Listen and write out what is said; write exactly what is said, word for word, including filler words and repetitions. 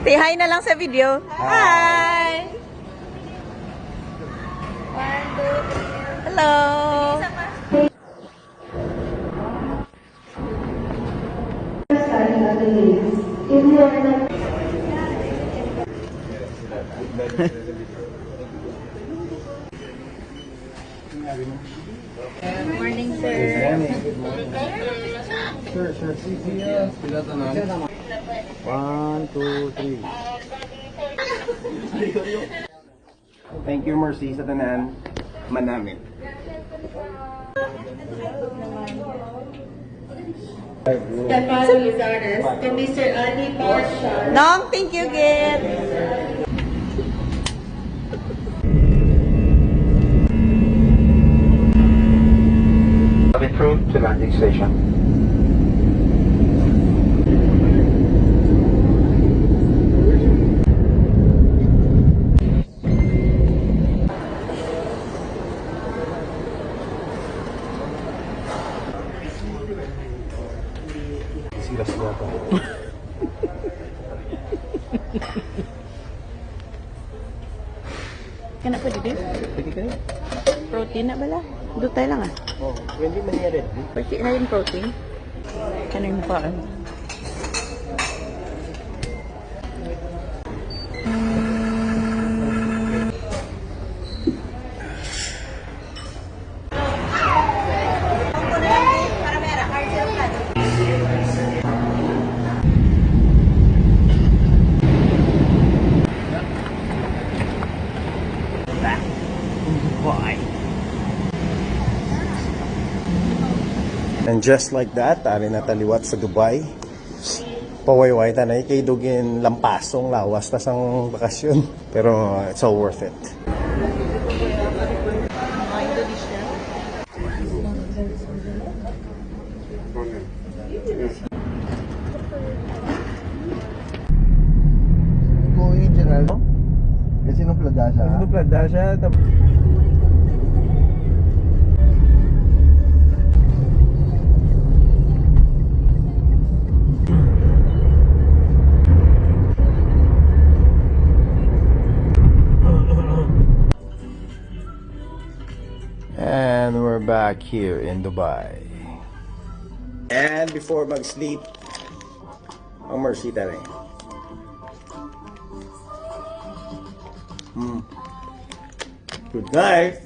Say hi na lang sa video. Hi! One, two, three. Hello! Morning, sir. Sir, sir, sir. One, two, three. Thank you, Mercy, sa tanan. Manamit. Stefano Lizarez, kay Mister Andy Marshall. Nong, thank you, gid. Cabin crew to landing station. Sila sila pa. Kana pwede din? Pwede kayo? Protein na bala. Dutay lang ah. Oh, pwede man niya red. Pwede na yung protein. Ano yung paan? And just like that, ari na ta liwat sa Dubai. Pawayway ta na kay dugin lampasong lawas ta sang bakasyon. Pero it's all worth it. Ikaw original? Kasi nung plada siya. Kasi nung plada siya, tap- And we're back here in Dubai. And before mag-sleep, ang Mercy tayo. Hmm. Good night.